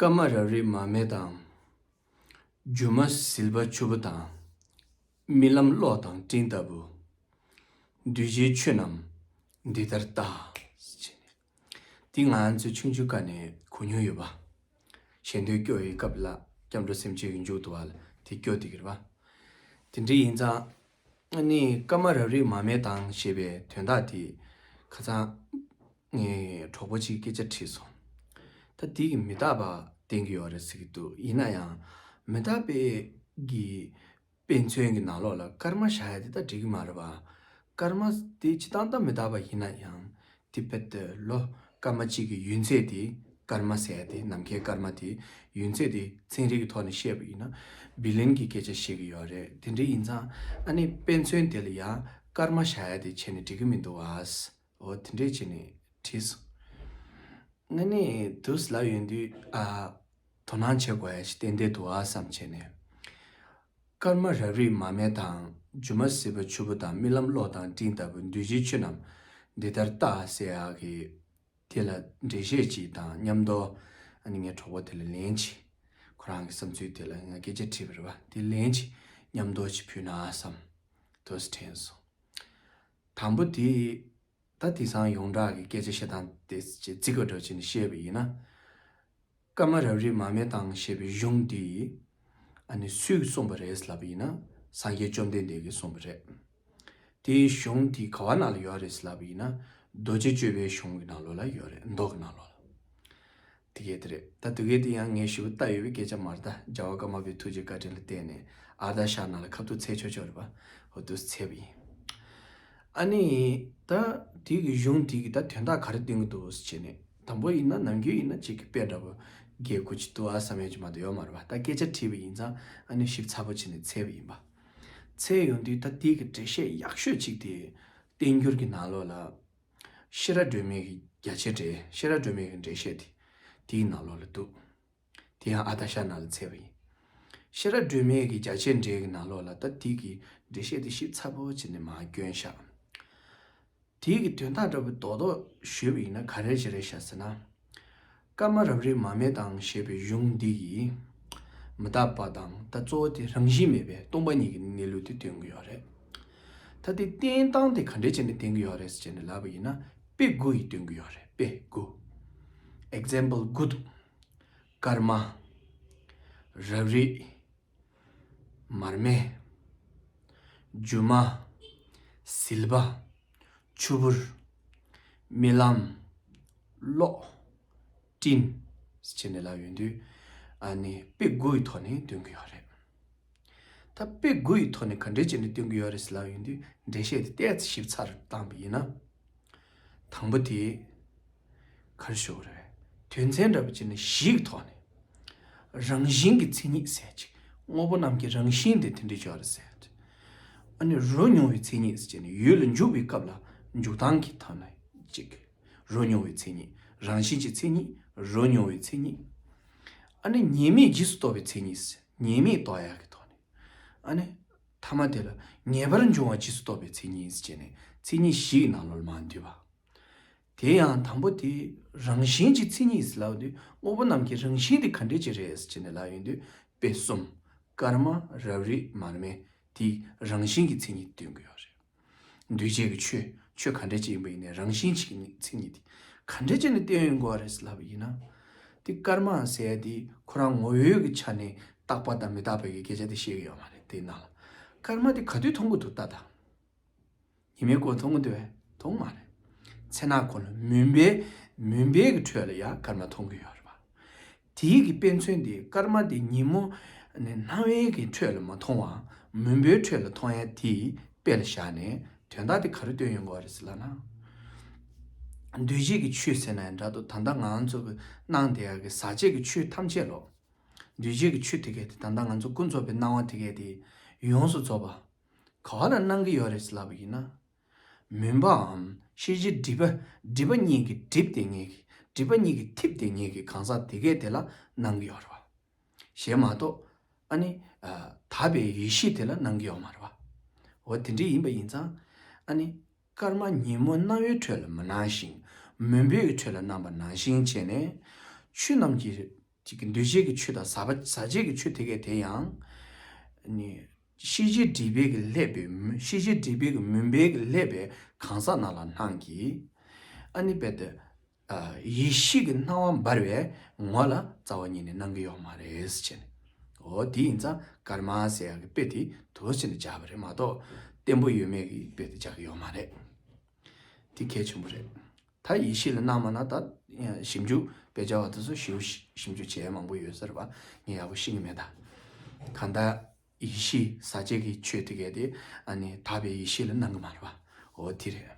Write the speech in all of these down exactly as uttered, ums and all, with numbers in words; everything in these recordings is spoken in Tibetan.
སྐར་མ་རབ་རིབ་མར་མེ་དང་། སྒྱུ་མ་ཟིལ་པ་ཆུ་བུར་དང་། རྨི་ལམ་གློག་དང་སྤྲིན་ལྟ་བུ། གདུལ་བྱའི་ཆོས་རྣམས་འདི་ལྟར་ལྟ། ཟེར་བྱས་ནས། འདི་ང་ཚོས་ཆུང་ཆུང་སྒང་ནས་གོ་མྱོང་ཡོད་པ། ཞལ་འདོན་སྐྱོར་བའི་སྐབས་ལ་སྐྱབས་འགྲོ་སེམས་ཅན་གྱི་མཇུག་ཏུ་བ་ལ་དེ་སྐྱོར་དེ་གི་རེད་པ། དེ་འདྲ་ཡིན་ཙང་། ཨ་ནི་སྐར་མ་རབ་རིབ་མར་མེ་དང་ཞེས་པའི་དོན་དག་དེ་ཁ་སང་ངའི་གྲོགས་པོ་གཅིག་སྐད་ཆ་དྲིས་སོང་། ད་དེ་གི་མི་རྟག་པ་བསྟན་གྱི་ཡོད་རེད་ཟེར་གྱི་འདུག་ཡིན་ན་ཡང་མི་རྟག་པའི་གི་དཔེ་མཚོན་གྱི་ནང་ལོགས་ལ་སྐར་མ་བཞག་ཡ་དེ་ད་འགྲིག་གི་མ་རེད་པ། སྐར་མ་དེ་སྤྱིར་བཏང་ད་མི་རྟག་པ་ཡིན་ན་ཡང་དེ་བེད་ལོ་སྐར་མ་གཅིག་གི་ཡུན་ཚད་དེ། སྐར་མ་ཟེར་ཡ་དེ་ནམ་མཁའི་སྐར་མ་དེ་ཡུན་ཚད་དེ་ཚན་རིག་གི་ཐོག་ནས་བཤད་པ་ཡིན་ན་བི་ལིན་གྱི་སྐད་ཆ་བཤད་ཀྱི་ཡོད་རེད། དེ་འདྲ་ཡིན་ཙང་ཨ་ནི་དཔེ་མཚོན་དེ་ལ་ཡང་སྐར་མ་བཞག་ཡ་དེ་བྱས་ནས་འགྲིག་གི་མི་འདུག་ཨ། འོ་དེ་འདྲས་བྱས་ནས་དྲིས་སོང་། ང་ནི་དུས་ལ་ཡོང་དུས་ཨ། དོ་སྣང་བྱེད་དགོས་ཡ་ཞིག་ཏན་ཏན་འདུག་ཨ་བསམ་བྱས་ནས། སྐར་མ་རབ་རིབ་མར་མེ་དང་། སྒྱུ་མ་ཟིལ་པ་ཆུ་བུར་དང་། རྨི་ལམ་གློག་དང་སྤྲིན་ལྟ་བུ། གདུལ་བྱའི་ཆོས་རྣམས་འདི་ལྟར་ལྟ་ཟེར་ཡག་གི་དེ་ལ་འགྲེལ་བཤད་ཅིག་དང་མཉམ་དུ། ཨ་ནི་ངའི་གྲོགས་པོ་དེ་ལ་ལན་ཅིག་ཁོ་རང་གི་བསམ་ཚུལ་དེ་ལ་ང་སྐད་ཆ་དྲིས་པ་རེད་པ། དེ་ལན་ཅིག་མཉམ་དུ་ཅིག་ཕུལ་ན་བསམ། དུ་དྲན་སོང་། དང་པོ་དེ། ད་དེང་སང་ཡོངས་གྲགས་ཀྱི་སྐད་ཆ་བཤད་སྟངས་དེ་ཅིག་རྩིས་ཀ་འགྲོ་བྱས་ནས་བཤད་པ་ཡིན་ན། སྐར་མ་རབ་རིབ་མར་མེ་དང་ཞེས་པའི་གཞུང་འདི། ཨ་ནི་སུས་གསུངས་པ་རེད་ལབ་པ་ཡིན་ན། སངས་རྒྱས་བཅོམ་ལྡན་འདས་ཀྱིས་གསུངས་པ་རེད། དེའི་གཞུང་འདི་ག་བ་ནང་ལ་ཡོད་རེད་ལབ་པ་ཡིན་ན། རྡོ་རྗེ་གཅོད་པའི་གཞུང་གི་ནང་ལོགས་ལ་ཡོད་རེད། མདོ་གི་ནང་ལོགས་ལ། དེ་གས་དེ་རེད། ད་དེ་གས་དེ་ཡང་ངས་ཞིབ་ལྟ་ཡོད་པའི་སྐད་ཆ་མ་རེད། ད་རྒྱལ་བ་ཀརྨ་པའི་ཐུགས་རྗེ་བཀའ་དྲིན་ལ་བརྟེན་ནས་ཨརྡ་ཤ་ན་ལ་ཁ་ཐུག་འཚོལ་ཆོག་ཆོག་རེད་པ། འོ་དུ་འཚོལ་བ་ཡིན། ཨ་ནི། ད་དེ་གི་གཞུང་དེ་གི་ད་དོན་དག་ག་རེ་སྟོན་གི་འདུག་ཟེར་བྱས་ནས། དང་པོ་ཡིན་ན་ནམ་རྒྱུན་ཡིན་ན་གཅིག་གི་དཔེ་འདྲ་པོ་རྒྱག་དགོས་ཀྱི་འདུག་ཨ་བསམ་ཡས་ཀྱི་མ་གཏོགས་ཡོད་མ་རེད་པ། ད་སྐད་ཆ་དྲིས་པ་ཡིན་ཙང་ཨ་ནི་ཞིབ་ཚགས་པོ་བྱས་ནས་འཚོལ་བ་ཡིན་པ། འཚོལ་ཡོང་དུས་ད་དེ་གི་འགྲེལ་བཤད་ཡག་ཤོས་གཅིག་དེ་བསྟན་འགྱུར་གྱི་ནང་ལོགས་ལ། ཤེས་རབ་སྒྲོན་མེ་གི་རྒྱ་ཆེར་འགྲེལ། ཤེས་རབ་སྒྲོན་མེ་གི་འགྲེལ་བཤད་དེ་དེའི་ནང་ལོགས་ལ་འདུག་དེ་ཡང་ཨ་ཏ་ཤ་ན་ལ་འཚོལ་བ་ཡིན། ཤེས་རབ་སྒྲོན་མེ་གི་རྒྱ་ཆེར་འགྲེལ་གྱི་ནང་ལོགས་ལ་ད་དེ་གི་འགྲེལ་བཤད་དེ་ཞིབ་ཚགས་པོ་བྱས་ནས་མར་བསྐྱོན་བཞག་དེ་གི་དོན་དག་འདྲ་པོ་རྡོག་རྡོག་ཞུས་པ་ཡིན་ན་ག་རེ་ཞིག་རེད་ཤག་ཟེར་ན། སྐར་མ་རབ་རིབ་མར་མེ་དང་ཞེས་པའི་གཞུང་འདི་ཡིས། མི་རྟག་པ་དང་ད་གཙོ་བོ་དེ་རང་བཞིན་མེད་པའི་སྟོང་པ་ཉིད་ཀྱི་གནས་ལུགས་དེ་སྟོན་གྱི་ཡོད་རེད། ད་དེ་བསྟན་སྟངས་དེ་ག་འདྲས་བྱས་ནས་བསྟན་གྱི་ཡོད་རེད་ཟེར་ནས་ལབ་པ་ཡིན་ན་དཔེ་དགུ་ཡིས་སྟོན་གྱི་ཡོད་རེད། དཔེ་དགུ། ཨེག་ཛམ་པལ་དགུ་འདུག་སྐར་མ། རབ་རིབ། མར་མེ། སྒྱུ་མ། ཟིལ་པ། ཆུ་བུར། རྨི་ལམ། གློག་སྤྲིན། ཟེར་ནས་ལབ་ཡོང་དུས། ཨ་ནི་དཔེ་དགུ་ཡི་ཐོག་ནས་སྟོན་གྱི་ཡོད་རེད། ད་དཔེ་དགུ་ཡི་ཐོག་ནས་ག་འདྲས་བྱས་ནས་སྟོན་གྱི་ཡོད་རེད་ཟེར་ལབ་ཡོང་དུས་འགྲེལ་བཤད་དེ་ཏོག་ཙམ་ཞིབ་ཚགས་རུ་བཏང་པ་ཡིན་ན། དང་པོ་དེ། ག་རེ་ཞུ་དགོས་རེད། དོན་ཚན་འདྲ་པོ་བྱས་ནས་བཞི་གི་ཐོག་ནས། རང་བཞིན་གྱི་མཚན་ཉིད་ཟེར་ཅིག་དངོས་པོ་རྣམས་ཀྱི་རང་བཞིན་དེ་དེ་འདྲ་ཅིག་ཡོད་རེད་ཟེར། ཨ་ནི་རོ་མྱོང་བའི་མཚན་ཉིད་ཟེར་ནས་ཡུལ་ལ་འཇུག་པའི་སྐབས་ལ་འཇུག་སྟངས་ཀྱི་ཐོག་ནས་ཅིག་རོ་མྱོང་བའི་མཚན་ཉིད། རང་བཞིན་གྱི་མཚན་ཉིད། རོ་མྱོང་བའི་མཚན་ཉིད། ཨ་ནི་ཉེས་དམིགས་རྗེས་སུ་རྟོགས་པའི་མཚན་ཉིད། ཉེས་དམིགས་རྟོགས་ཡག་གི་ཐོག་ནས། ཨ་ནི། ཐ་མ་དེ་ལ་ངེས་པར་འབྱུང་བ་རྗེས་སུ་རྟོགས་པའི་མཚན་ཉིད་ཟེར་ནས་མཚན་ཉིད་བཞི་ཡི་ནང་ལོགས་ལ་མར་འདུས་པ། དེ་ཡང་དང་པོ་དེ་རང་བཞིན་གྱི་མཚན་ཉིད་ཟེར་ལབ་དུས་དངོས་པོ་རྣམས་ཀྱི་རང་བཞིན་དེ་ག་འདྲས་ཅིག་རེད་ཟེར་ནས་ལབ་ཡོང་དུས་དཔེ་གསུམ། སྐར་མ། རབ་རིབ། མར་མེ། དེའི་རང་བཞིན་གྱི་མཚན་ཉིད་སྟོན་གྱི་ཡོད་རེད། འདུས་བྱས་ཀྱི་ཆོས། ཆོས་ག་འདྲས་ཅིག་ཡིན་པ་ཡིན་ནའི་རང་བཞིན་གྱི་མཚན་ཉིད་དེ་ག་འདྲས་ཅིག་ནས་བསྟན་ཡོང་དགོས་པ་རེད་ཟེར་ལབ་པ་ཡིན་ན། དེ་སྐར་མ་ཟེར་ཡ་དེ་ཁོ་རང་ངོ་བོའི་གི་ཆ་ནས་རྟག་པ་དང་མི་རྟག་པའི་གི་སྐད་ཆ་དེ་བཤད་ཀྱི་ཡོད་མ་རེད། དེའི་ནང་ལ་སྐར་མ་དེ་ག་དུས་མཐོང་གི་འདུག་ལྟ་དང་། ཉི་མའི་སྐོར་མཐོང་གི་འདུག་བས། མཐོང་མ་རེད། མཚན་ནག་ཁོ་ལ་མུན་པའི་མུན་པའི་གི་ཁྲོད་ལ་ཡ་སྐར་མ་མཐོང་གི་ཡོད་རེད་པ། དེའི་གི་དཔེ་མཚོན་དེ་སྐར་མ་དེ་ཉིན་མོ་ནས་སྣང་བའི་གི་ཁྲོད་ལ་མ་མཐོང་བ། མུན་པའི་ཁྲོད་ལ་མཐོང་ཡ་དེ་དཔེ་ལ་བཞག་ནས་དོན་དག་དེ་ག་རེ་སྟོན་ཡོང་གི་ཡོད་རེད་ཟེར་ལབ་ན། འདུས་བྱས་ཀྱི་ཆོས་ཟེར་ན་ཡང་འདྲ་འདུག་ད་ལྟ་ང་ཚོ་གི་སྣང་བསྡད་ཡ་གི་ཟག་བཅས་ཀྱི་ཆོས་ཐམས་ཅད་ལོ། འདུས་བྱས་ཀྱི་ཆོས་དེ་གས་དེ་ད་ལྟ་ང་ཚོ་ཀུན་རྫོབ་པའི་སྣང་བ་དེ་གས་དེ་ཡོངས་སུ་རྫོགས་པ། ག་བ་ལ་སྣང་གི་ཡོད་རེད་ཟེར་ལབ་པ་ཡིན་ན། མུན་པའམ་ཤེས་བྱའི་སྒྲིབ་པ། སྒྲིབ་པ་གཉིས་ཀྱིས་སྒྲིབ་བསྡད་མཁན་གྱི། སྒྲིབ་པ་གཉིས་ཀྱིས་འཐིབས་བསྡད་མཁན་གྱི་གང་ཟག་དེ་གས་དེ་ལ་སྣང་གི་ཡོད་རེད་བ། གཞན་མ་གཏོགས། ཨ་ནི། ཨ། དག་པའི་ཡེ་ཤེས་དེ་ལ་སྣང་གི་ཡོད་མ་རེད་བ། འོ་དེ་འདྲ་ཡིན་པ་ཡིན་ཙང་། ཨ་ནི། སྐར་མ་ཉིན་མོ་སྣང་བའི་ཁྲོད་ལ་མ་སྣང་ཞིང་། མུན་པའི་ཁྲོད་ལ་སྣང་བ་ནང་བཞིན་བྱས་ནས། ཆོས་རྣམས་ཀྱི་ ཅིག་གི་འདུ་བྱེད་ཀྱི་ཆོས་དང་ཟག་པ་ཟག་བཅས་ཀྱི་ཆོས་དེ་གས་དེ་ཡང་། ནི། ཤེས་བྱའི་སྒྲིབ་པའི་གི་བསླད་པའི་མུན་ཤེས་བྱའི་སྒྲིབ་པའི་གི་མུན་པའི་གི་བསླད་པའི་གང་ཟག་རྣམས་ལ་སྣང་གི། ཨ་ནི་རྦད་དེ། ཡེ་ཤེས་ཀྱི་སྣང་བ་འབར་བའི་ངོ་ལ་རྩ་བ་ཉིད་ནས་སྣང་གི་ཡོད་མ་རེད་ཟེར་ནས། འོ་དེ་ཡིན་ཙང་ཀརྨ་ཟེར་ཡག་གི་དཔེ་དེ་དུ་ཟེར་ནས་བྱ་བ་རེད་མ་གཏོགས་བརྟན་པོ་ཡོད་མེད་ཀྱི་དཔེ་དེ་བྱ་གི་ཡོད་མ་རེད། དེ་གལ་ཆེན་པོ་རེད། ད་ཡེ་ཤེས་ལ་སྣང་བ་ན་ད་ཞིབ་འཇུག་དཔེ་ཆ་བ་དེ་ཚོ་ཞིབ་ཞིབ་འཇུག་བྱས་མང་པོ་ཡོད་ས་རེད་པ། ངས་ཡག་པོ་ཤེས་ཀྱི་མེད་ད། གང་ལྟར་ཡེ་ཤེས་ཟག་བཅས་ཀྱི་ཆོས་དེ་གས་དེ་ཨ་ནི་དག་པའི་ཡེ་ཤེས་ལ་སྣང་གི་མ་རེད་པ། འོ་དེ་རེད།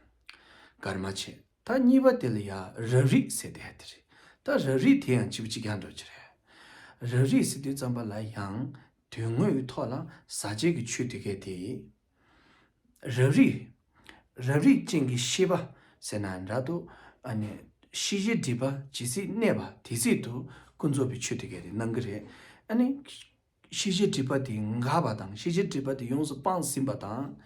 ཀརྨ་ཆེ། ད་གཉིས་པ་དེ་ལ་ཡ་རབ་རིབ་ཟེར་དེ་དེ་རེད། ད་རབ་རིབ་དེ་ཡང་གཅིག་པ་གཅིག་རྐྱང་འགྲོ་གི་རེད། རབ་རིབ་ཟེར་དུས་ཙམ་པ་ལ་ཡང་དོན་དངོས་ཀྱི་ཐོག་ལ་ཟག་བཅས་ཀྱི་ཆོས་དེ་གས་དེ། རབ་རིབ། རབ་རིབ་ཅན་གྱི་ཤེས་པ་ཟེར་ན་འདྲ་འདུག་ཨ་ནི། ཤེས་བྱའི་སྒྲིབ་པ་ཇི་སྲིད་གནས་པ་དེ་སྲིད་དུ་ཀུན་རྫོབ་པའི་ཆོས་དེ་གས་དེ་སྣང་གི་རེད། ཨ་ནི། ཤེས་བྱའི་སྒྲིབ་པ་དེ་འགགས་པ་དང་ཤེས་བྱའི་སྒྲིབ་པ་དེ་ཡོངས་སུ་སྤངས་ཟིན་པ་དང་།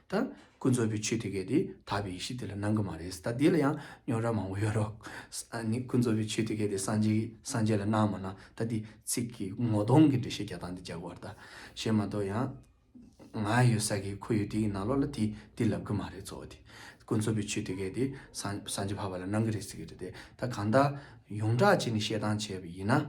ད་ཀུན་རྫོབ་པའི་ཆོས་དེ་གས་དེ་དག་པའི་ཡེ་ཤེས་དེ་ལ་སྣང་གི་མ་རེད། ད་དེ་ལ་ཡང་རྙོག་དྲ་མང་པོ་ཡོད་རོགས། ཨ་ནི་ཀུན་རྫོབ་པའི་ཆོས་དེ་གས་དེ་སངས་རྒྱས་སངས་རྒྱས་ལ་སྣང་མ་སྣང་ད་དེ་ཚིག་གི་ངོ་གདོང་གི་འགྲེལ་བཤད་རྒྱག་སྟངས་དེ་རྒྱག་དགོས་རེད་ད། བྱས་མ་གཏོགས་ཡང་། ང་ཡོད་ས་གི་ཁོ་ཡོད་དེའི་ནང་ལོགས་ལ་དེ་དེ་ལབ་གི་མ་རེད་གཙོ་བོ་དེ། ཀུན་རྫོབ་པའི་ཆོས་དེ་གས་དེ་སངས་སངས་རྒྱས་འཕགས་པ་ལ་སྣང་གི་རེད་ཟེར་གི་རེད་དེ། ད་གང་ལྟར་ཡོངས་གྲགས་བྱས་ནས་བཤད་སྟངས་བྱས་པ་ཡིན་ན།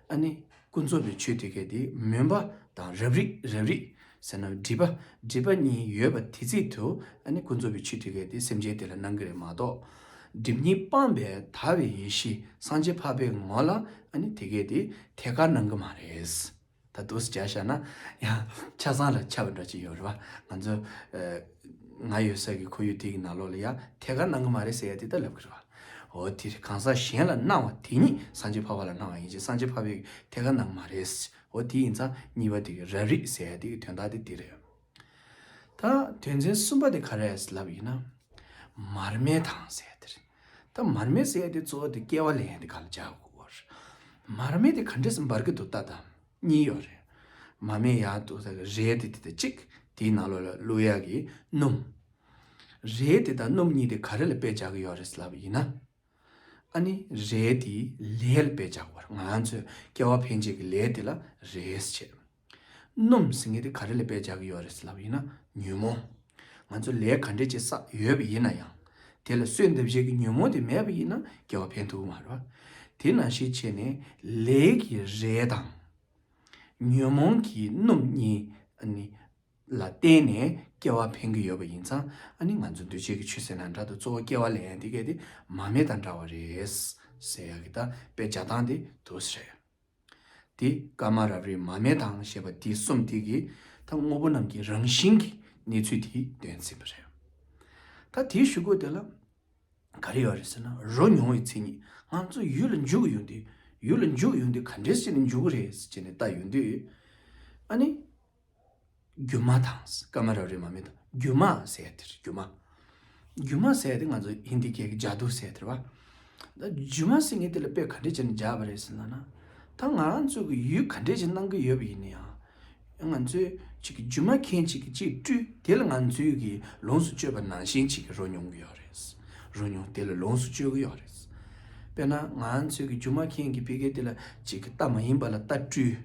ཨ་ནི་ཀུན་རྫོབ་པའི་ཆོས་དེ་གས་དེ་མུན་པ་དང་རབ་རིབ་རབ་རིབ་ཟེར་ན་སྒྲིབ་པ་སྒྲིབ་པ་གཉིས་ཡོད་པ་དེ་སྲིད་དུ་ཨ་ནི་ཀུན་རྫོབ་པའི་ཆོས་དེ་གས་དེ་སེམས་ཅན་དེ་ལ་སྣང་གི་རེད་མ་གཏོགས། སྒྲིབ་གཉིས་སྤངས་པའི་དག་པའི་ཡེ་ཤེས་སངས་རྒྱས་འཕགས་པའི་ངོ་ལ་ཨ་ནི་དེ་གས་དེ་ཐད་ཀར་སྣང་གི་མ་རེད། ད་འདུག་སེ་བྱས་བཞག་ན་ཡང་ཆ་ཚང་ལ་ཁྱབ་པ་འདྲ་ཅིག་ཡོད་རེད་བ། ང་ཚོ་ཨ་ང་ཡོད་ས་གི་ཁོ་ཡོད་དེ་གི་ནང་ལོགས་ལ་ཡང་ཐད་ཀར་སྣང་གི་མ་རེད་ཟེར་ཡ་དེ་ལྟར་ལབ་གི་རེད་བ། འོ་དེ་རེད། གང་ཟག་གཞན་ལ་སྣང་བ་དེ་ཉིད་སངས་རྒྱས་འཕགས་པ་ལ་སྣང་བ་ཡིན་གྱི་སངས་རྒྱས་འཕགས་པའི་ཐད་ཀར་སྣང་གི་མ་རེད། འོ་དེ་ཡིན་ཙང་གཉིས་པ་དེ་གི་རབ་རིབ་ཟེར་ཡ་དེ་གི་དོན་དག་དེ་དེ་རེད། ད་དོན་ཚན་གསུམ་པ་དེ་ག་རེ་རེད་ལབ་ཡིན་ན། མར་མེ་དང་ཟེར་ཡ་དེ་རེད། ད་མར་མེ་ཟེར་ཡ་དེ་གཙོ་བོ་དེ་སྐྱེ་བ་ལེན་ཡ་དེ་ག་ལ་བྱ་དགོས་རེད། མར་མེ་དེ་ག་འདྲས་སེ་འབར་གི་འདུག་ལྟ་དང་གཉིས་ཡོད་རེད། མར་མེ་ཡར་འདུག་ས་གི་རལ་དེ་དེ་དང་གཅིག་དེའི་ནང་ལོགས་ལ་བླུག་ཡ་གི་སྣུམ། རལ་དེ་དང་སྣུམ་གཉིས་དེ་ག་རེ་ལ་དཔེ་བྱ་གི་ཡོད་རེད་ལབ་ཡིན་ན། ཨ་ནི་རལ་དེ་ལས་ལ་དཔེ་བྱ་དགོས་རེད། ང་ཚོས་སྐྱེ་བ་འཕེན་བྱེད་ཀྱི་ལས་དེ་ལ་རལ་ཟེར་བྱེད། སྣུམ་ཟེར་མཁན་དེ་ག་རེ་ལ་དཔེ་བྱ་གི་ཡོད་རེད་ལབ་ཡིན་ན་ཉོན་མོངས། ང་ཚོ་ལས་ག་འདྲས་ཅིག་བསགས་ཡོད་པ་ཡིན་ན་ཡང་། དེ་ལ་གསོས་འདེབས་བྱེད་ཀྱི་ཉོན་མོངས་དེ་མེད་པ་ཡིན་ན་སྐྱེ་བ་འཕེན་ཐུབ་ཀྱི་མ་རེད་བ། དེ་ནང་བཞིན་བྱས་ནས་ལས་ཀྱི་རལ་དང་། ཉོན་མོངས་ཀྱི་སྣུམ་གཉིས་ཨ་ནི་ལ་བརྟེན་ནས་སྐྱེ་བ་འཕེན་གྱི་ཡོད་པ་ཡིན་ཙང་ཨ་ནི་ང་ཚོ་འདུས་བྱས་ཀྱི་ཆོས་ཟེར་ན་འདྲ་འདུག་གཙོ་བོ་སྐྱེ་བ་ལེན་ཡ་དེ་གས་དེ་མར་མེ་དང་འདྲ་བ་རེད་ཟེར་ཡ་གི་ད་དཔེ་བྱ་སྟངས་དེ་འདུག་སེ་རེད། དེ་ཀརྨ་རབ་རིབ་མར་མེ་དང་ཞེས་པ་དེ་གསུམ་དེ་གིས་ད་དངོས་པོ་རྣམས་ཀྱི་རང་བཞིན་གྱི་གནས་ཚུལ་དེ་སྟོན་ཟིན་པ་རེད། ད་དེའི་གཞུག་གུ་དེ་ལ་ག་རེ་ཡོད་རེད་ཟེར་ན་རོ་མྱོང་བའི་མཚན་ཉིད། ང་ཚོ་ཡུལ་ལ་འཇུག་ཡོང་དུས་ཡུལ་ལ་འཇུག་ཡོང་དུས་ག་འདྲས་བྱས་ནས་འཇུག་གི་རེད་ཟེར་བྱས་ནས་ལྟ་ཡོང་དུས། ཨ་ནི། སྒྱུ་མ་དང་། ཀརྨ་རབ་རིབ་མར་མེ་དང་སྒྱུ་མ་ཟེར་ཡ་དེ་རེད་སྒྱུ་མ། སྒྱུ་མ་ཟེར་ཡ་དེ་ང་ཚོ་ཧིན་དི་སྐད་ཀྱི་ཇ་དུ་ཟེར་ཡ་དེ་རེད་བ། ད་སྒྱུ་མ་ཟེར་མཁན་དེ་ལ་དཔེ་ག་འདྲས་བྱས་ནས་སྦྱར་བ་རེད་ཟེར་ན་ན། ད་ང་རང་ཚོ་གི་ཡུལ་ག་འདྲས་ཅིག་སྣང་གི་ཡོད་པ་ཡིན་ན་ཡང་། ང་ཚོས་ཅིག་གི་སྒྱུ་མ་མཁན་ཅིག་གིས་ཅིག་སྤྲུལ་དེ་ལ་ང་ཚོས་གི་ལོངས་སུ་སྤྱོད་པ་ནང་བཞིན་ཅིག་གི་རོ་མྱོང་གི་ཡོད་རེད། རོ་མྱོང་དེ་ལ་ལོངས་སུ་སྤྱོད་གི་ཡོད་རེད། དཔེར་ན་ང་ཚོས་གི་སྒྱུ་མ་མཁན་གྱི་ཕ་གི་དེ་ལ་ཅིག་གི་རྟ་མ་ཡིན་པ་ལ་རྟ་སྤྲུལ།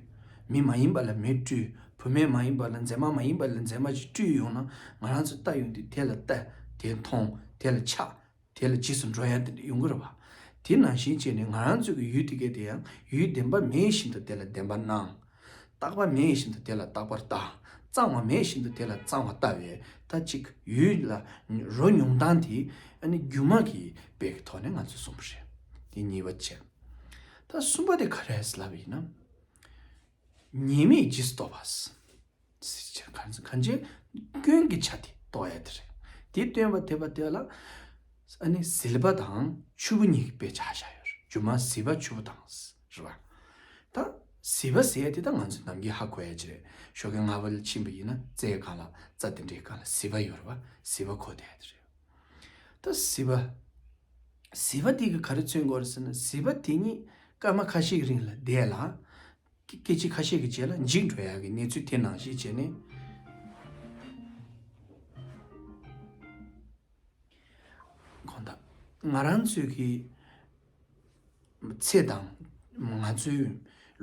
མི་མ་ཡིན་པ་ལ་མི་སྤྲུལ། བུད་མེད་མ་ཡིན་པ་ལ་མཛེས་མ་མ་ཡིན་པ་ལ་མཛེས་མ་ཅིག་སྤྲུལ་ཡོང་ན་ང་རང་ཚོ་ལྟ་ཡོང་དུས་དེ་ལ་ལྟ། དེ་མཐོང་། དེ་ལ་ཆགས། དེ་ལ་རྗེས་སུ་འགྲོ་ཡ་དེ་འདྲ་ཡོང་གི་རེད་བ། དེ་ནང་བཞིན་བྱས་ནས་ང་རང་ཚོ་གི་ཡུལ་དེ་གས་དེ་ཡང་ཡུལ་བདེན་པ་མེད་བཞིན་དུ་དེ་ལ་བདེན་པར་སྣང་། རྟག་པ་མེད་བཞིན་དུ་དེ་ལ་རྟག་པར་ལྟ། གཙང་བ་མེད་བཞིན་དུ་དེ་ལ་གཙང་བ་ལྟ་བས་ད་ཅིག་ཡུལ་ལ་རོ་མྱོང་སྟངས་དེ་ཨ་ནི་སྒྱུ་མ་གི་དཔེ་གི་ཐོག་ནས་ང་ཚོས་གསུངས་པ་རེད། དེ་གཉིས་པ་བྱས། ད་གསུམ་པ་དེ་ག་རེ་རེད་ལབ་པ་ཡིན་ན། ཉེས་དམིགས་རྗེས་སུ་རྟོག་པ། གང་ཅི་སྐྱོན་གྱི་ཆ་དེ་རྟོགས་ཡ་དེ་རེད། དེ་སྟོན་པ་དེ་པ་དེ་ལ་ཨ་ནི་ཟིལ་པ་དང་ཆུ་བུར་གཉིས་ཀྱི་དཔེ་ཆ་བཞག་ཡོད་རེད། སྒྱུ་མ་ཟིལ་པ་ཆུ་བུར་དང་རེད་བ། ད་ཟིལ་པ་ཟེར་ཡ་དེ་ད་ང་ཚོ་ནམ་རྒྱུན་ཧ་གོ་ཡ་ཅིག་རེད། ཞོགས་ཀས་སྔ་པོ་ལ་ཕྱིན་པ་ཡིན་ན་རྩྭའི་སྒང་ལ་རྩྭ་དེ་འདྲའི་སྒང་ལ་ཟིལ་པ་ཡོད་རེད་བ། ཟིལ་པ་གོ་བསྡད་ཡ་དེ་རེད། ད་ཟིལ་པ། ཟིལ་པ་དེ་གིས་ག་རེ་མཚོན་དགོས་རེད་ཟེར་ན་ཟིལ་པ་དེ་ཉིད་སྐར་མ་ཁ་ཤས་ཀྱི་རིང་ལ་བསྡད་ལ། སྐད་ཅིག་ཁ་ཤས་ཀྱི་རྗེས་ལ་འཇིག་འགྲོ་ཡག་གི་གནས་ཚུལ་དེ་ནང་བཞིན་བྱས་ནས། ཁོང་དང་ང་རང་ཚོའི་གི་ཚེ་དང་ང་ཚོའི་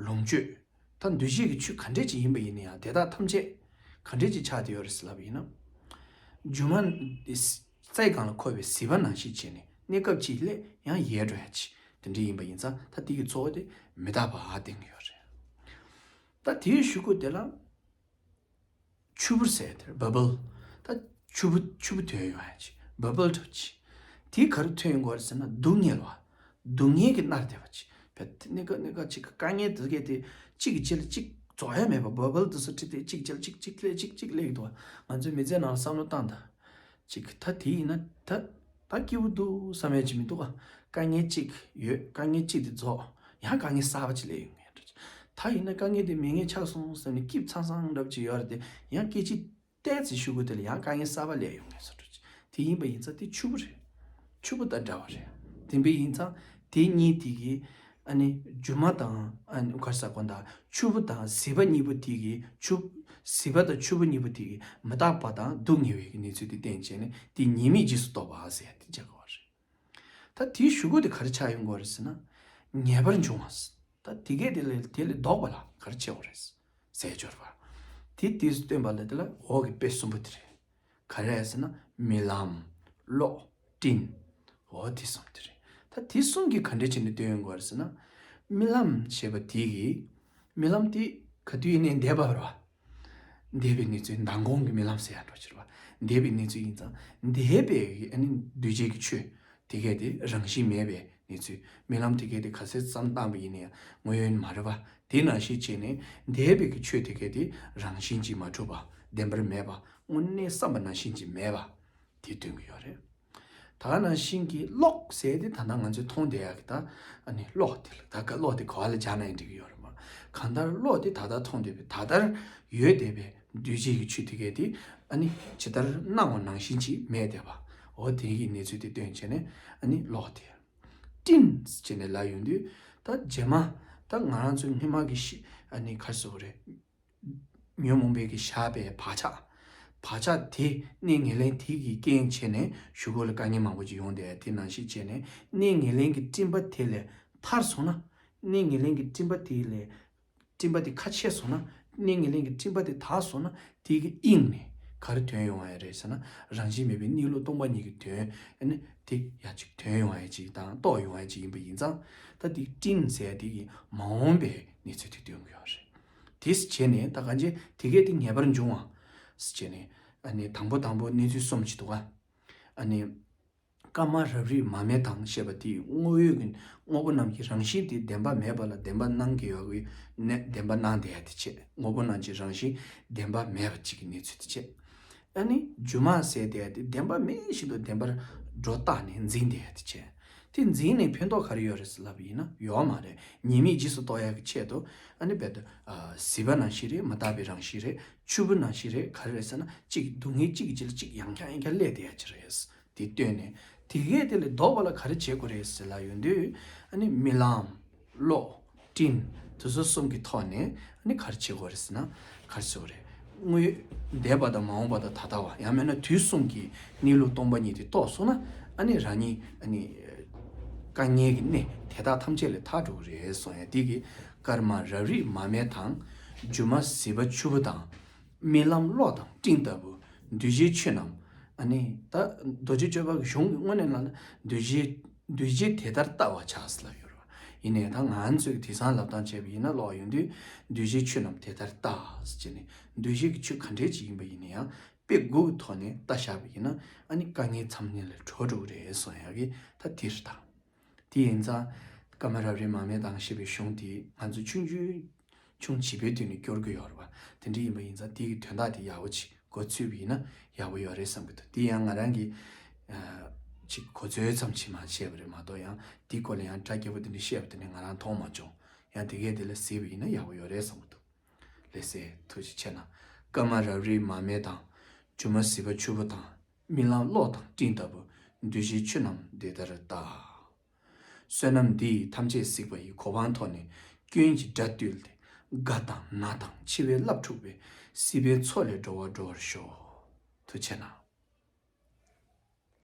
ལོངས་སྤྱོད། ད་འདུས་བྱས་ཀྱི་ཆོས་ག་འདྲས་ཅིག་ཡིན་པ་ཡིན་ན་ཡང་དེ་དག་ཐམས་ཅད་ག་འདྲས་ཅིག་ཆགས་བསྡད་ཡོད་རེད་ཟེར་ལབ་པ་ཡིན་ན། སྒྱུ་མ་རྩྭའི་སྒང་ལ་འཁོད་པའི་ཟིལ་པ་ནང་བཞིན་བྱས་ནས་གནས་སྐབས་གཅིག་ལས་ཡང་ཡལ་འགྲོ་ཡ་ཅིག་དེ་འདྲས་ཡིན་པ་ཡིན་ཙང་ད་དེ་གི་ཚོགས་དེ་མི་རྟག་པ་བསྟན་གྱི་ཡོད་རེད། ད་དེའི་གཞུག་གུ་དེ་ལ། ཆུ་བུར་ཟེར་དེར་བ་བལ། ད་ཆུ་བུ་ཆུ་བུ་ཐོན་ཡོང་ཡ་ཅིག་བ་བལ་འདྲ་ཅིག་དེ་ག་རེ་ཐོན་ཡོང་གི་རེད་ཟེར་ན་སྡུག་བསྔལ་བ། སྡུག་བསྔལ་གྱིས་མནར་བསྡད་པ་ཅིག་བས་གནས་སྐབས་གནས་སྐབས་ཅིག་དཀའ་ངལ་དེ་གས་དེ་གཅིག་གི་རྗེས་ལ་གཅིག་རྫོགས་ཡ་མེད་པ་བ་བལ་དེ་ཚོ་ཁྲིད་དེ་གཅིག་རྗེས་ལ་གཅིག་གཅིག་སླེབས་གཅིག་གཅིག་སླེབས་ཀྱི་འདུག་བ། ང་ཚོའི་མི་ཚེ་ནང་ལ་བསམ་བློ་བཏང་དང་། ཅིག་ད་དེ་ཡིན་ན་ད་ད་སྐྱིད་པོ་འདུག་བསམ་ཡ་ཅིག་མི་འདུག་ག་དཀའ་ངལ་གཅིག་ཡོད། དཀའ་ངལ་གཅིག་དེ་རྫོགས་ཡང་དཀའ་ངལ་གསར་པ་ཅིག་སླེབས་ཡོང་ངེས་འདྲ། ད་ཡིན་ན་དཀའ་ངལ་དེ་མེད་ངེས་ཆགས་སོང་བསམ་ནས་སྐྱིད་ཚང་ཚང་འདྲ་པོ་ཅིག་ཡོད་རེད་དེ་ཡང་སྐད་ཅིག་ཏོག་ཙམ་གཞུག་གུ་དེ་ལ་ཡང་དཀའ་ངལ་གསར་པ་སླེབས་ཡོང་ངེས་སོ་འདྲ་ཅིག་དེ་ཡིན་པ་ཡིན་ཙང་དེ་ཆུ་བུར་རེད། ཆུ་བུར་དང་འདྲ་བ་རེད། དེ་འདྲ་ཡིན་ཙང་དེ་གཉིས་དེ་གི་ཨ་ནི་སྒྱུ་མ་དང་ཨ་ནི་ག་རེ་ཟེར་དགོས་ད་ཆུ་བུར་དང་ཟིལ་པ་གཉིས་པོ་དེ་གི་ཆུ་ཟིལ་པ་དང་ཆུ་བུར་གཉིས་པོ་དེ་གི་མི་རྟག་པ་དང་སྡུག་བསྔལ་བའི་གི་གནས་ཚུལ་དེ་བསྟན་བྱས་ནས་དེ་ཉེས་དམིགས་རྗེས་སུ་རྟོག་པ་ཟེར་ཡ་དེ་བྱ་དགོས་པ་རེད། ད་དེའི་གཞུག་གུ་དེ་ག་རེ་ཆགས་ཡོང་གི་རེད་ཟེར་ན། ངེས་པར་འབྱུང་བ། ད་དེ་གས་དེ་ལས་དེ་ལས་ལྡོག་པ་ལ་ག་རེ་བྱེད་དགོས་རེད། ཟས་སྦྱོར་བ། དེ་དུས་སུ་བསྟན་པ་ལ་དེ་ལ་འོག་གི་དཔེ་གསུམ་པོ་དེ་རེད། ག་རེ་རེད་ཟེར་ན་རྨི་ལམ། གློག་སྤྲིན། འོ་དེ་གསུམ་དེ་རེད། ད་དེ་གསུམ་གྱིས་ག་འདྲས་བྱས་ནས་སྟོན་ཡོང་གི་རེད་ཟེར་ན། རྨི་ལམ་ཞེས་པ་དེ་གིས། རྨི་ལམ་དེ་ག་དུས་ཡིན་ནའི་འདས་པ་རེད་བ། འདས་པའི་གནས་ཚུལ་མདང་དགོང་གི་རྨི་ལམ་ཟེར་ཡ་འདྲ་ཅིག་རེད་བ། འདས་པའི་གནས་ཚུལ་ཡིན་ཙང་འདས་པའི་ཨ་ནི་འདུས་བྱས་ཀྱི་ཆོས་དེ་གས་དེ་རང་བཞིན་མེད་པའི་གནས་ཚུལ། རྨི་ལམ་དེ་གས་དེ་ག་ཚད་ཙམ་བཏང་པ་ཡིན་ན་ཡང་དངོས་ཡོད་མ་རེད་བ། དེ་ནང་བཞིན་བྱས་ནས་འདས་པའི་གི་ཆོས་དེ་གས་དེ་རང་བཞིན་གྱིས་མ་གྲུབ་པ། བདེན་པར་མེད་པ། དངོས་གནས་བསམ་པ་ནང་བཞིན་གྱིས་མེད་པ། དེ་སྟོན་གྱི་ཡོད་རེད། ད་ག་ནང་བཞིན་གྱི་གློག་ཟེར་དེ་ད་ལྟ་ང་ཚོས་མཐོང་བསྡད་ཡག་གི་ད་ཨ་ནི་གློག་དེ་ལ་ད་ག་གློག་དེ་ག་བ་ལ་སྦྱར་ན་ཡང་འགྲིག་གི་ཡོད་རེད་མ། གང་ལྟར་གློག་དེ་ད་ལྟ་མཐོང་བསྡད་པའི་ད་ལྟར་ཡོད་བསྡད་པའི་འདུས་བྱས་ཀྱི་ཆོས་དེ་གས་དེ་ཨ་ནི་ཇི་ལྟར་སྣང་བ་ནང་བཞིན་གྱིས་མེད་བསྡད་པ། འོ་དེ་གི་གནས་ཚུལ་དེ་སྟོན་བྱས་ནས་ཨ་ནི་གློག་དེ། སྤྲིན་ཟེར་ནས་ལབ་ཡོང་དུས་ད་རྗེས་མ་ད་ང་རང་ཚོའི་སྔོན་མ་གི་ཤི་ཨ་ནི་ག་རེ་ཟེར་དགོས་རེད། ཉོན་མོངས་པའི་གི་བཞག་པའི་བག་ཆགས། བག་ཆགས་དེ་གནས་ངན་ལེན་དེ་གི་རྐྱེན་བྱས་ནས་གཞུག་གུ་ལ་དཀའ་ངལ་མང་པོ་ཅིག་ཡོང་བསྡད་དེ་ནང་བཞིན་བྱས་ནས་གནས་ངན་ལེན་གྱི་སྤྲིན་པ་དེ་ལས་ཐར་སོང་ན། གནས་ངན་ལེན་གྱི་སྤྲིན་པ་དེ་ལས་སྤྲིན་པ་དེ་ཁ་ཕྱེ་སོང་ན། གནས་ངན་ལེན་གྱི་སྤྲིན་པ་དེ་དག་སོང་ན་དེ་གི་དབྱིངས་ནས་ག་རེ་ཐོན་ཡོང་བ་ཡ་རེད་ཟེར་ན། རང་བཞིན་མེད་པའི་གནས་ལུགས་སྟོང་པ་ཉིད་ཀྱི་དོན་ཨ་ནི་དེ་ཡ་གཅིག་ཐོན་ཡོང་བ་ཡ་གཅིག་དང་རྟོགས་ཡོང་བ་ཡ་གཅིག་ཡིན་པ་ཡིན་ཙང་ད་དེ་སྤྲིན་ཟེར་ཡ་དེ་གི་མ་འོངས་པའི་གནས་ཚུལ་དེ་སྟོན་གྱི་ཡོད་རེད། དེས་བྱས་ནས་ད་གང་ཅི་དེ་གས་དེ་ངེས་པར་འབྱུང་བ། ཟེར་བྱས་ནས་ཨ་ནི་དང་པོ་དང་པོ་གནས་ཚུལ་གསུམ་ཅིག་འདུག་ག་ཨ་ནི། ཀ་མ་རབ་རིབ་མ་རྨོས་དང་ཞེས་པ་དེ་དངོས་ཡོད་ཀྱི་དངོས་པོ་རྣམས་ཀྱི་རང་བཞིན་དེ་བདེན་པ་མེད་པ་ལ་བདེན་པ་སྣང་གི་ཡོད་ཀྱི་ནས་བདེན་པ་སྣང་བསྡད་ཡ་དེ་བྱས། དངོས་པོ་རྣམས་ཀྱི་རང་བཞིན་བདེན་པ་མེད་པ་གཅིག་གི་གནས་ཚུལ་དེ་བྱས། ཨ་ནི་སྒྱུ་མ་ཟེར་བསྡད་ཡ་དེ་བདེན་པ་མེད་བཞིན་དུ་བདེན་པར་སྒྲོ་བཏགས་ནས་འཛིན་བསྡད་ཡ་དེ་བྱས། དེ་འཛིན་ནས་ཕན་ཐོགས་ག་རེ་ཡོད་རེད་ཟེར་ལབ་པ་ཡིན་ན་ཡོད་མ་རེད། ཉེས་དམིགས་རྗེས་སུ་རྟོགས་ཡག་གི་ཆེད་དུ་ཨ་ནི་རྦད་དེ་ཟིལ་པ་ནང་བཞིན་རེད། མི་རྟག་པའི་རང་བཞིན་རེད། ཆུ་བུར་ནང་བཞིན་རེད། ག་རེ་རེད་ཟེར་ན་གཅིག་སྡུག་བསྔལ་གཅིག་གི་རྗེས་ལ་གཅིག་ཡང་བསྐྱར་ཡང་བསྐྱར་སླེབས་བསྡད་ཡ་ཅིག་རེད། དེ་བཏོན་ནས་དེ་གས་དེ་ལས་ལྡོག་པ་ལ་ག་རེ་བྱེད་དགོས་རེད་ཟེར་ལབ་ཡོང་དུས་ཨ་ནི་རྨི་ལམ། གློག་སྤྲིན་དེ་ཚོ་གསུམ་གྱི་ཐོག་ནས་ཨ་ནི་ག་རེ་བྱེད་དགོས་རེད་ཟེར་ན་ག་རེ་ཟེར་དགོས་རེད། དངོས་འདས་པ་དང་མ་འོངས་པ་དང་ད་ལྟ་བ་ཡང་མིན་ན་དུས་གསུམ་གྱི་གནས་ལུགས་སྟོང་པ་ཉིད་དེ་རྟོགས་སོང་ན་ཨ་ནི་རང་ཉིད་ཨ་ནི་དཀའ་ངལ་གྱི་གནས་དེ་དག་ཐམས་ཅད་ལས་ཐར་འགྲོ་གི་རེད་གསུང་ཡ་དེ་གི་ཀརྨ་རབ་རིབ་མ་རྨོས་དང་། སྒྱུ་མ་ཟིལ་པ་ཆུ་བུར་དང་། རྨི་ལམ་གློག་དང་སྤྲིན་ལྟ་བུ། འདུས་བྱས་ཆོས་རྣམས། ཨ་ནི་ད་རྡོ་རྗེ་གཅོད་པ་གི་གཞུང་གི་དངོས་གནས་ལ་ན་འདུས་བྱས་འདུས་བྱས་དེ་ལྟར་ལྟ་བར་བྱ་ཟེར་ལབ་ཡོད་རེད་བ། ཡིན་ནའི་ད་ང་ཚོས་དེང་སང་ལབ་སྟངས་བྱས་པ་ཡིན་ན་ཀློག་ཡོང་དུས་འདུས་བྱས་ཆོས་རྣམས་དེ་ལྟར་ལྟ་ཟེར་བྱས་ནས་འདུས་བྱས་ཀྱི་ཆོས་ག་འདྲས་ཅིག་ཡིན་པ་ཡིན་ན་ཡང་དཔེ་དགུ་གི་ཐོག་ནས་ལྟ་བཞག་པ་ཡིན་ན་ཨ་ནི་དཀའ་ངལ་མཚམས་མེད་ལས་གྲོལ་འགྲོ་གི་རེད་གསུང་ཡག་གི་ད་དེ་རེད་ད། དེ་ཡིན་ཙང་། ཀརྨ་རབ་རིབ་མ་རྨོས་དང་ཞེས་པའི་གཞུང་དེ་ང་ཚོ་ཆུང་ཆུང་ཆུང་བྱིས་པའི་དུས་ནས་སྐྱོར་གྱི་ཡོད་རེད་བ། དེ་འདྲ་ཡིན་པ་ཡིན་ཙང་དེ་གི་དོན་དག་དེ་ཡག་པོ་ཅིག་མགོ་ཚོས་པ་ཡིན་ན་ཡག་པོ་ཡོད་རེད་བསམ་གྱི་འདུག་དེ་ཡང་ང་རང་གིས་ཨ་ཅིག་གོ་ཚོད་ཙམ་ཅིག་མ་བྱས་པ་རེད་མ་གཏོགས་ཡང་དེའི་སྐོར་ལ་ཡང་སྒྲ་རྒྱས་པོ་དེ་འདྲ་བཤད་པ་དེ་ནི་ང་རང་མཐོང་མ་བྱུང་། ཡང་དེ་གས་དེ་ལ་གཟིགས་པ་ཡིན་ན་ཡག་པོ་ཡོད་རེད་བསམ་གྱི་འདུག་ལགས་སེ་ཐུགས་རྗེ་ཆེ་གནང་། ཀརྨ་རབ་རིབ་མ་རྨོས་དང་། སྒྱུ་མ་ཟིལ་པ་ཆུ་བུར་དང་། རྨི་ལམ་གློག་དང་སྤྲིན་ལྟ་བུ། འདུས་བྱས་ཆོས་རྣམས་འདི་ལྟར་ལྟ། བསོད་ནམས་འདི་ཡིས་ཐམས་ཅད་གཟིགས་པ་ཡི། གོ་འཕང་ཐོབ་ནས་སྐྱོན་གྱི་དགྲ་བཏུལ་ཏེ། རྒ་དང་ན་དང་འཆི་བའི་རླབས་འཁྲུགས་པའི། སྲིད་པའི་མཚོ་ལས་སྒྲོལ་བར་འགྲོ་བར་ཤོག་ཐུགས་རྗེ་གནང་།